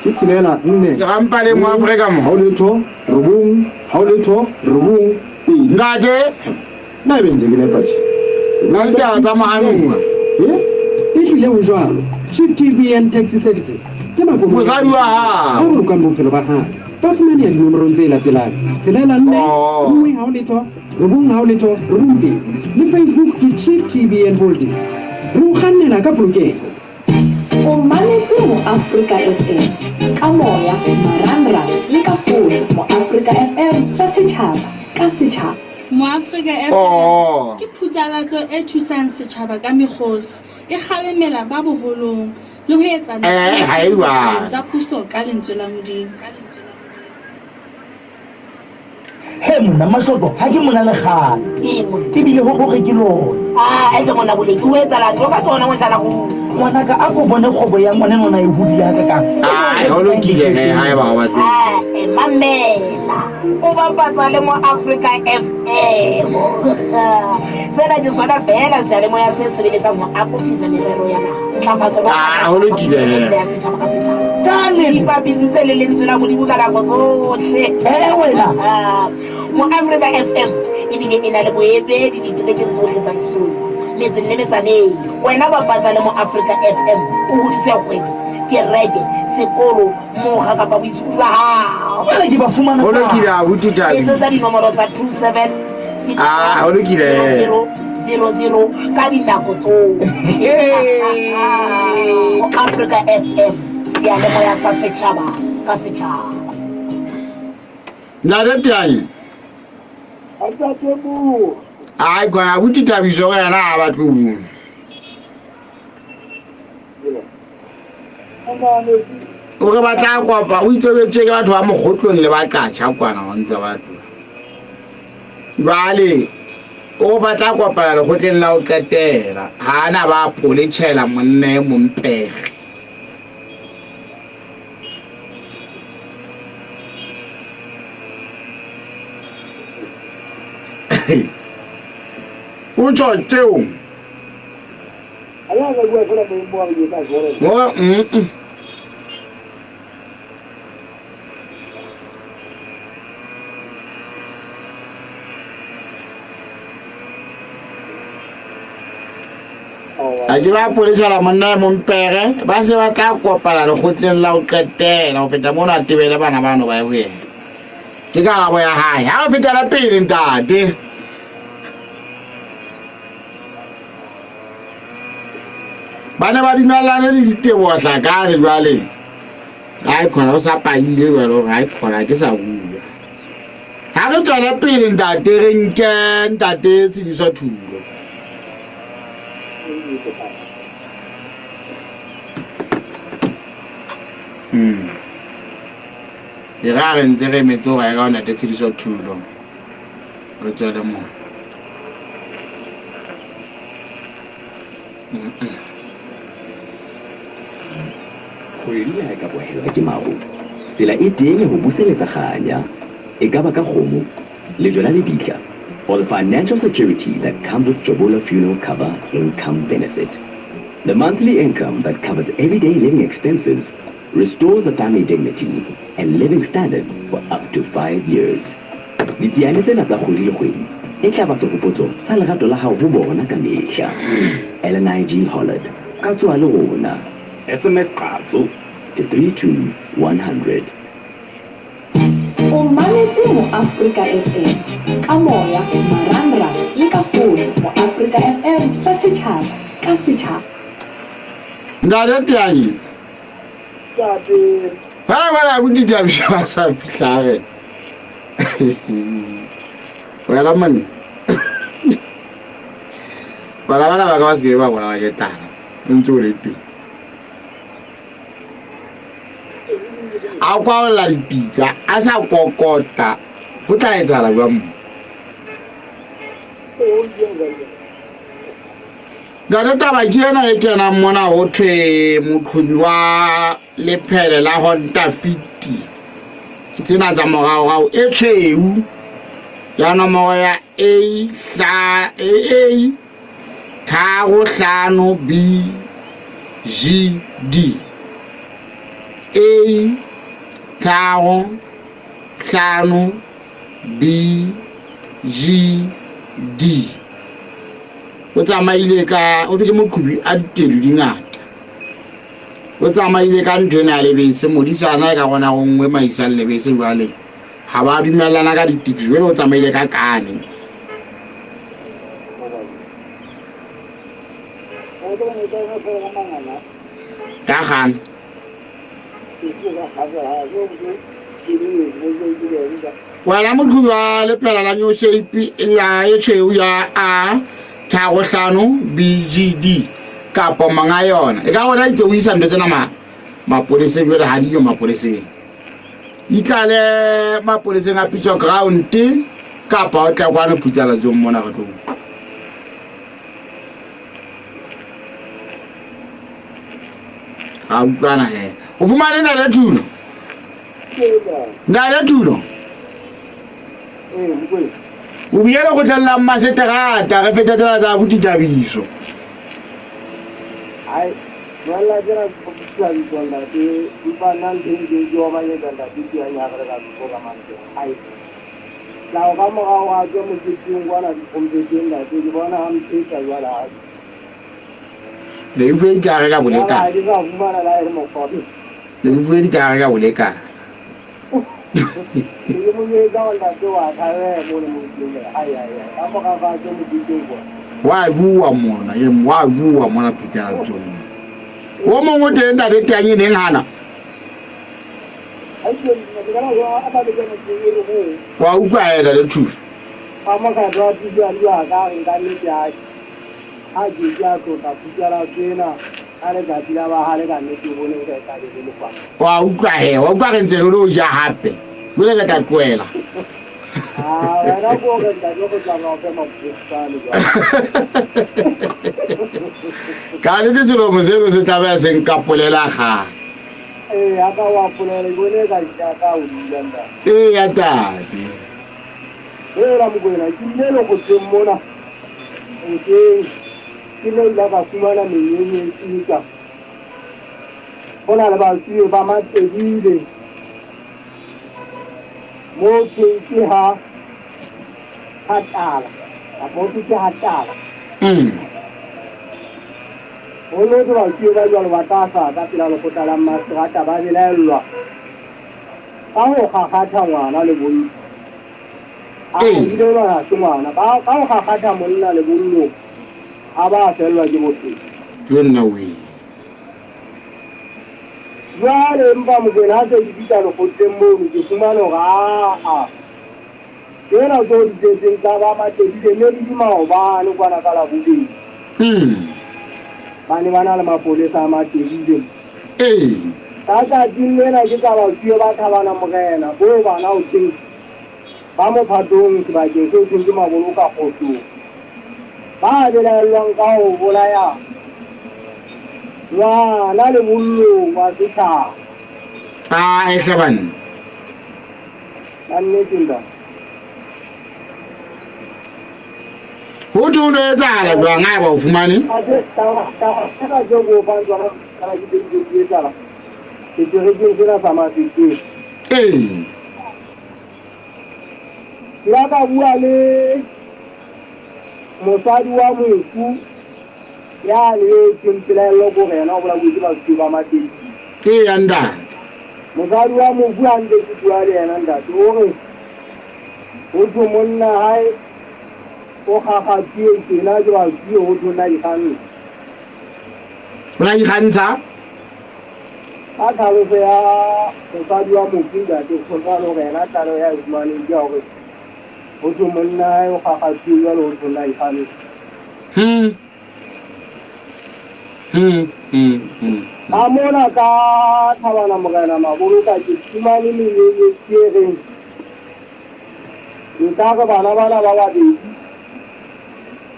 Ke tshelela, nne, Ke rampa le mo Afrika mo. Hao letho, robong, hao letho, robong, pedi. Ntate. Na ebe ntse ke nepa tje? Na ditaba tsa mohanuwa. E, ehlile ho jwalo. Chief TVN Taxi Services ke makoloi Mosadi wa hao. a bolokang bophelo ba hao. Ba fumaneha dinomorong tse latelang, tshelela, nne, Oh. nngwe, hao letho, robong, hao letho, robong, pedi. Le Facebook ke Chief TVN Holdings. Re o kgannela ka polokeho. O mametse Moafrika FM ka moya, marangrang le ka fono. Moafrika FM sa setjhaba ka setjhaba. Moafrika FM Oh. ke phutsalatso e thusang setjhaba ka mekgosi, e kgalemela ba boholong le ho etsa Eh, ha e jwalo. tsa puso ka lentswe la Modimo. He monna Mashoto, ha ke mona le kgale. Ebile ho hore ke lona. Ah, ese monna Boleki, o etsalang? Tlo ka tsona motjhana go. Ngwanaka, a ko bone kgwebo ya ngwana enwa na e hodile hakakang. Ai, ho lokile he, haeba ha o batle. Ah, eh, mamela. O bapatsa le mo Africa FM. Sena ke sona feela seyalemoya se sebeletsang ho akofisa merero ya naha. Ntlafatso Ah, ho lokile he. ya setjhaba ka setjhaba. Ka nnete. Ipapisitse le lentswe la Modimo ka nako tsohle. Eh, wena. Ah, Mo Africa FM ebile e na le boemedi diterekeng tsohle tsa Lesotho, metseng le metsaneng. Wena bapatsa le Mo Africa FM o hodise kgwebo, kereke, sekolo, mokga kapa boitshokodi ba hao. Jwale ke ba fumana Ho kae? lokile abuti Thabi. Etsetsa dinomoro tsa 27 Ah, ho lokile. 00 ka dinako tsohle. Mo Africa FM, seyalemoya sa setjhaba ka setjhaba. Ntate Teanye. Ntate Bua. Ai, khona abuti Thabiso gore yena ha a batle ho bua. O re ba tla kopa, o itse o ke batho ba mokgotlong le ba qatjha kwana ho ntse ba tloha. Jwale o re ba tla kopana lekgotleng la ho qetela. Ha ana ba poletjhela monna e mong pere. O tjho tjeo. Mo mm. Ha ke ba poletjhela monna e mong pere, ba se ba tla kopana lekgotleng la ho qetela ho feta mono a tebele bana bano ba ye ho yena. Ke karabo ya hae. Ha o fetela pele ntate. Ba ne ba dumellane le diteboho hlakane jwale. Hae khona o sa paile jwale hore hae khona ke sa bua. Ha re tswele pele ntate re nke ntate Tshediso Thulo. E re ha re ntse re emetse hore ya ka ntate Tshediso Thulo. Re tswele moo. Kgwedi le ha e ka kwahelwa ke maru, tsela e teng ya ho buseletsa kganya, e ka ba ka kgomo, lejwe la lebitla, or the financial security that comes with Jobolo Funeral Cover Income Benefit. The monthly income that covers everyday living expenses restores the family dignity and living standard for up to 5 years. Ditsiane tsena tsa kgwedi le kgwedi e tla ba sehopotso sa lerato la hao ho bona ka mehla. LNIG Hollard, ka tsoha le rona. SMS Qatso to 32100. O mametse Moafrika FM ka moya, marangrang le ka fono. Moafrika FM sa setjhaba ka setjhaba. Ntate Teanye. Ntate. Ba ba la abuti Thabiso ba sa fihla re. Wena monna. Bana bana ba ka ba se ke ba bona ba ke tlala. O ntse o le teng. A kwaolla dipitsa a sa kokota, ho tla etsahala jwang mo? Ntate, taba ke ena e kenang mona ho thwe moqhobi wa lephele la Honda Fit ke tsena tsa moraorao e tshweu ya nomoro ya A hla A 3 5 B G D A 3 5 B G D o tsamaile ka o ke moqhubi a ditedu di ngata o tsamaile ka ntho ena ya lebese modisana e ka gona go nngwe maisang lebese jwale ga ba dumelana ka ditedu jwale o tsamaile ka kane ka gana Wena moqhubi wa lephela la New Shape la e tšhweu ya A 3 5 B G D kapo monga yona e ka gona itse o isa ntho tsena ma mapoleseng jwale ha diyo mapoleseng itlale mapoleseng a pitso ground kapa o tla kwano phutsalatsong mona re tlo utlwa Ra utlwana he. O fumane ntate Thulo? Ntate Thulo? O bile lekgotleng la mmaseterata re feta tsela tsa abuti Thabiso. Ai, jwala tsena thabiso ntate, empa nna ntho e nkeng ke omanyetsa ntate ke yang ya re ka tsoka ka mantswe. Ai. Tlao ka morao ga tswa moketeng kwana ditrompeteng ntate, ke bona a mphetsa jwale ha. Ne di bue dikahare ka bolekane. Ne di bue dikahare ka bolekane. Wa bua mona, e wa bua mona Peter Tsong. O mongwe teng ntate Tanye neng hana. Wa utlwa ena le thuso. A ke ke a tlotla phutsalatso ena ka letsatsi la bahale ka nnete o bone nka e tla be le le kwana. Wa utlwa he, wa utlwa re ntse re lo ja hape. Jwale re tla tlohela. Ah, wena ko re ntate go tla o fe mapodisane jwale. Ka nnete selomo seno se tlabeha se nkapolela ga. Ee, a ka wa polela ke bone ka ja ka o dula ntate. Ee ya tate. Hela Mokwena, ke ile lekgotleng mona. Hoseng ke ne ila ka fumana menyenyetsi eka ho na le basuwe ba Matebile mo thweng ke ha ha tala kapa ho thwe ke ha tala. Ho no thwe basuwe ba jwalo ba tla hlaha ka pela lekgotla la mmaseterata ba belaellwa ka ho kgakgatha ngwana lebollong. A ebile o ha se ngwana. Ka ka ho kgakgatha monna lebollong, a ba a fellwa ke bophelo. Yo nna wee. Jwale empa Mokwena ha se ke fihla lekgotleng mono ke fumane hore aa tsena tseo di tletseng tsa ba Matebile ne di le maobane kwana ka Labobedi. Ba ne ba na le mapolesa a Matebile. Ka tsatsing lena ke tsa basuwe ba Thabana Morena boo bana ho thweng ba mophatong sebakeng seo thweng ke Maboloka Kgohlong, ba belaellwang ka ho bolaya ngwana lebollong wa setjhaba. A ehle banna. Ka nnete ntate. Ho thwe ho no etsahala jwang ha eba o fumane? Athe taba taba tsena tseo ke o fang tsona taba ke tse di di etsahala seterekeng sena sa Mafikeng. Ee. Ke la ka bua le mosadi wa mofu yane eo thweng pelaello ke hore yena o bolauwe ke basupi ba Mateti. Ee ya ntate. Mosadi wa mofu ha ntse ke bua le yena ntate o re ho thwe monna hae o kgakgathiwe tjena ke basupi ho thwe o na ikgantsha. O na ikgantsha? Ka tlhaloso ya mosadi wa mofu ntate ho jwalo hore yena tlaleho ya e fumaneng ke ya hore ho thwe monna hae o kgakgathiwe jwalo ho thwe o na ikgantsha. Hmm, hmm, hmm. Ka mona ka Thabana Morena Maboloka ke fumane menyenyetsi e reng nkare bana bana ba babedi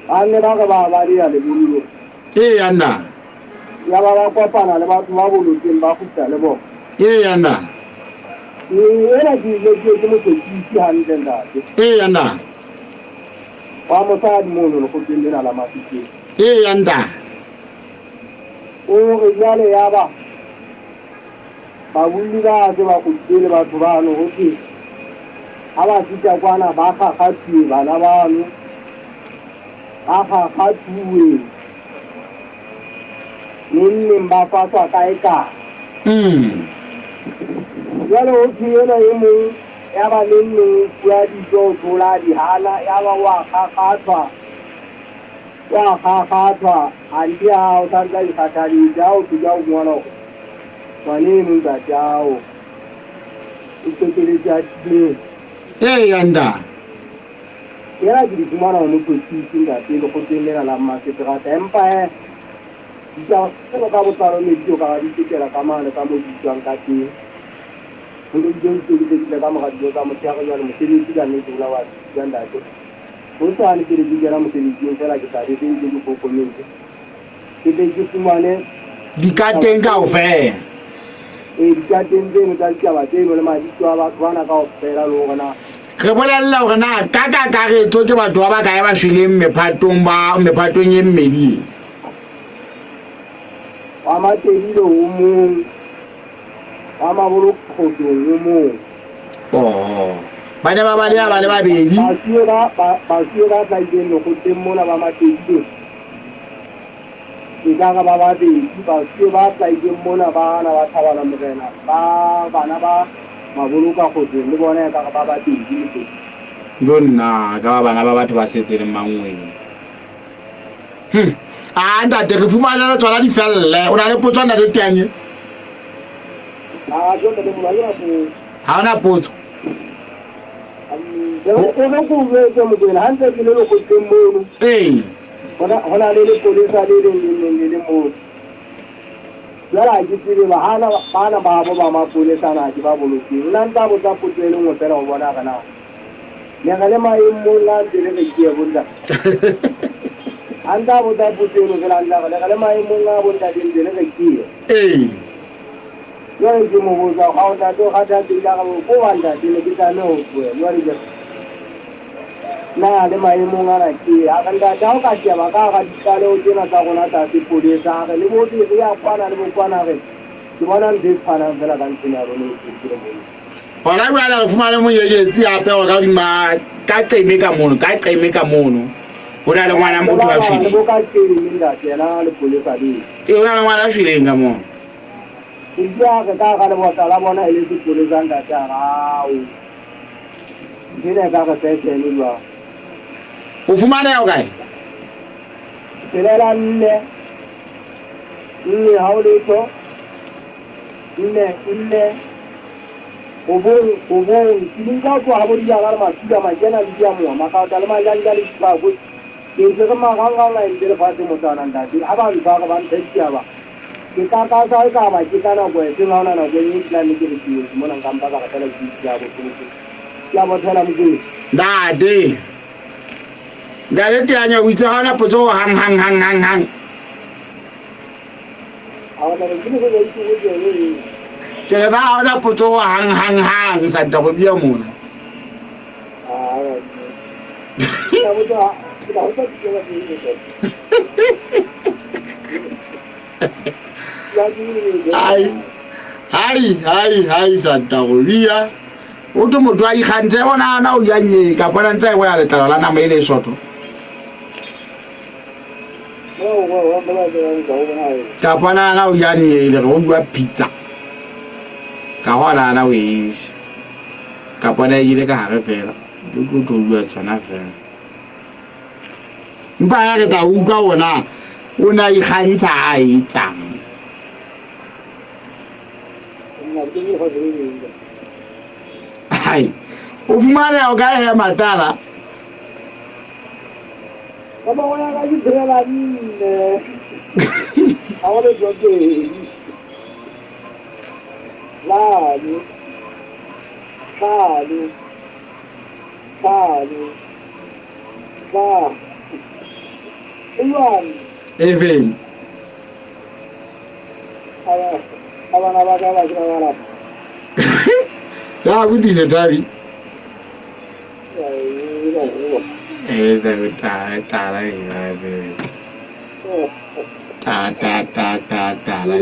ba ne ba re ba baleha lebollong. Eya nna. Ya ba ba kopana le batho ba bolotseng ba kgutla le bona. Eya nna. Ee, ena ke ile ke ke motsekisi hantle ntate. Eya nna. Wa mosadi mono lekgotleng lena la Mafikeng. Eya nta. O re jwale yaba babolli ba se ba kgutlile le batho bano ho thwe ha ba fihla kwana ba kgakgathuwe bana bano ba kgakgathuwe neng neng ba faswa kae kae. Jwale ho thwe ena e mong ya ba neng neng o fuwa dijo o thola a di hana yaba o a kgakgathwa. Wa kgakgathwa, anthe ha o sa ntse a ikgathaletse, ha o fihla o fumana hore ngwaneno ntate ao o qeteletse a timetse. Eya ntate. Tsena ke di fumana ho motjhotjhisi ntate lekgotleng lena la mmaseterata, empa he ditaba tseno ka botlalo ne di so ka di fetela ka mane ka moo di utlwang ka teng. Ho ne dijo di se di fedile ka mora dijo tsa motshehare, jwale mosebetsi ka nnete o la wa sitwa ntate. Hosane pele ke kena mosebetsing feela ke tla be se ntse ke kokometse, ke tle ke fumane Dikateng kaofela. Ee, dikateng tseno tsa ditaba tseno le mabitso a batho bana kaofela le hore na. Re bolelle hore na ka kakaretso ke batho ba bakae ba shweleng mephatong ba mephatong e mmedi e. Wa Matebile o mong. Wa Mabolokgotong o mong. Oh. Ba ne ba baleha ba le babedi. Basuwe ba ba basuwe ba hlahileng lekgotleng mona ba Matebile e ka re ba babedi. Basuwe ba hlahileng mona ba na ba Thabana Morena ba bana ba Mabolokakgotsong le bona e ka re ba babedi Mokoti. Jo nna ka ba bana ba batho ba setse le mangweng. Hmm. A ntate re fumanele tsona di felle. O na le potso ntate Teanye? Ah, jo ntate Molo, ha ke na potso. Ha ona potso. O re ko jwetse Mokoena, ha ntse ke le lekgotleng mono. Ee. Ho na le lepolesa le leng le neng le le mono. Jwale ha ke tsebe bana bana babo ba mapolesa na ke ba bolotseng. Nna ntsa botsa potso e le nngwe fela ho bona hore na Ne re le maemong a ntse le re ke bontate. A ntse a botsa potso eno fela a ntse a re ne re le maemong a bontate ntse le re ke. Ee. Jwale ke mo botsa ga o ntate o kgathatsehile a re ko ba ntate ne ke tlameha ho tloha jwale ke na le maemong ana ke a re ntate ha o ka sheba ka hara ditlaleho tsena tsa rona tsa sepolesa a re le bo re ya kwana le bo kwana re ke bona ntho e tshwanang fela ka nthwena ya rona e ke le mona. Hona jwale re fumane monyenyetsi hape hore ka hodima ka qeme ka mono, ka qeme ka mono ho na le ngwana motho a shweleng. Ee, ho na le ngwana a shweleng ka mono. O fumaneha o kae? Tshelela nne, nne ha o letho. Nne, nne, robong, robong. Ke di nka ho tloha habo Dijana le Masula, Makena le Diamoha, Makgaota le Majanja le Dipakwe. Ke ntse re marangrang a entse lefatshe motsana ntate. Ha ba ntshware ba mphe ditaba. Ke kakasa e ka ba ke ka nako efeng ha hona nako e nngwe ke tla nne ke re ke mona nka mpa ka re fela ke ke a bohloko. Ke a bothela Mokwena. Ntate. Ntate Teanya o itse ha hona potso hang hang hang hang hang. Ke re ba ha hona potso hang hang hang Santa Robia mona. Ai ai ai ai Santa Robia. O to motho a ikgantse ona ana o ja nye ka bona ntse a e boya letlalo la nama e le sotho. Ka bona ana o ja nye le re o bua pizza. Ka gona ana o e ja. Ka bona e ile ka hare fela. O tlo tlo bua tsona fela. Mpa ya re tla utlwa ona o ne a ikgantsha a etsang. Hai. O fumaneha o kae he matala? Ka mangwana ka ke tshelela nne. Ha ho letho pedi. Hlano. Hlano. Hlano. Hlano. E jwang? Efeng? A bana ba ka ba ke ba lapa. Ya botise Thabi. Eh, ta ta ta ta ta ta ta ta la.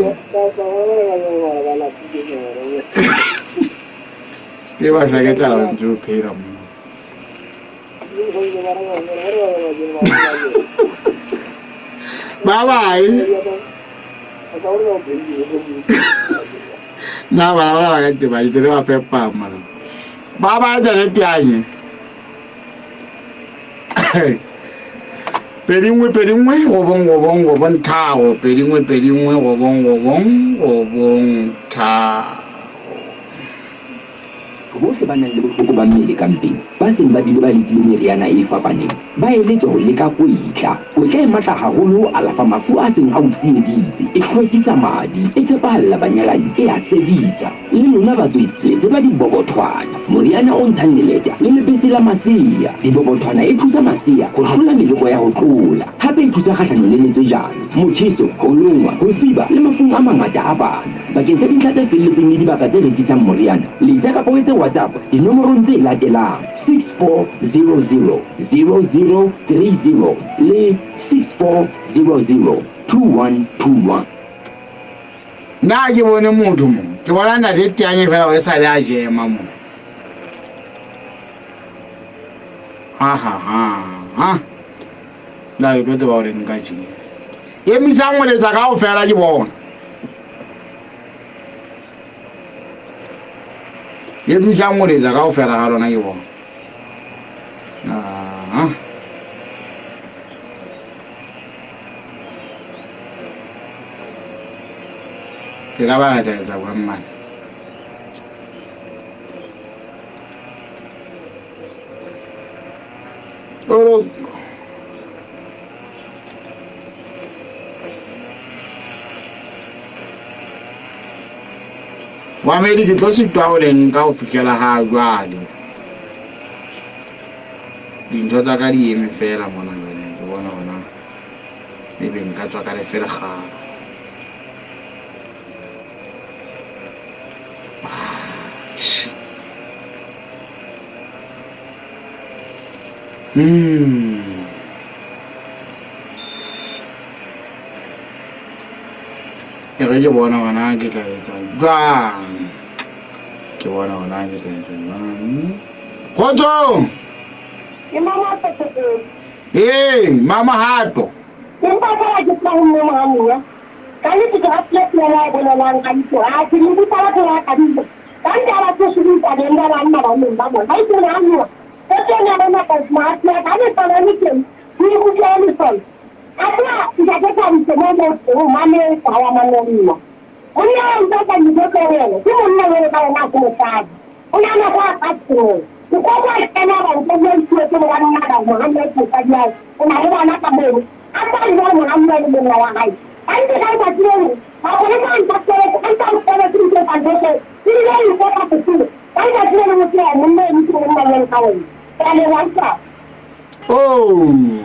Ke ba tla ke tlala ntse o phela mo. Bye bye. Na bana ba ba ka tseba di ba fepa mara. Ba ba ja ke tianye. 2 1 2 1 9 9 9 3 2 1 2 1 9 9 9 3. Bohle ba nang le bohloko ba mmele ka mpeng, ba seng ba bile ba lekile meriana e fapaneng, ba eletswa ho leka kwetla. Kwetla e matla haholo ho alafa mafu a seng a o tsieditse, e hlwekisa madi, e tshepahalla banyalani, e a sebisa. Le lona batswetsi le tseba dibobothwana, moriana o ntshang leleta le lebese la masea. Dibobothwana e thusa masea ho hlola meleko ya ho tlola. Hape e thusa kgahlanong le letswejane, motjheso, ho longwa, ho siba le mafung a mangata a bana. Bakeng sa dintlha tse felletseng le dibaka tse rekisang moriana, letsa kapa o etse WhatsApp dinomorong tse latelang, 6400 0030 le 6400 2121. Nna ke bone motho mo, ke bona ntate Teanye fela gore e sale a jema mo. Ha ha ha ha. Nna ke tlo tseba gore nka jeng. Emisang go letsa ka ofela ke bona. Emisang go letsa ka ofela ga lona ke bona. Ah. Ke ka ba ka tla etsa jwang mane? Oh. Mamedi ke tlo sitwa ho le nka ho fihlela ha jwale. Dintho tsa ka di eme fela mona jwale ke bona hona ebe nka tswa ka lefe lekgalo. Hmm. E re ke bona hona ke tla etsa jwang. Ke bona hona ke tla etsa jwang. Kgotsong. Ke mama Peteteng. Ee, mama Hato. Empa fela ke tseba ho mme Mohamuwa. Ka nnete ke ratile pina ya e bolelang ka ditso. Ha ke le utlwa batho ba ka bitsa. Ka nnete ha ba tsohle ditabeng ba banna ba neng ba bona. Ba itse Mohamuwa. Potong ya bona ka mahatia ka lesolo le teng. Ho ikutlwa lesolo. A tseba ntate Thabiso mo mo o mametse ha ya mamellwa. Monna wa mpatla dijo tse wena ke monna jwalo ka wena ha se mosadi. O nahana go a ka Nkgono a kena a ba nka bua dipuo tse bo banna ba Mohammed mosadi wa hae o na le bana ka mono a tla di jwang Mohammed le monna wa hae hantle ka letsatsi le leng mapolesa a ntsa sebetse a ntsa sebetse dintho tsa ntho tseo ebile a ipota setulo ka letsatsi le leng o tseba monna eno ke monna jwalo ka wena ke a leboha ntate. Oh.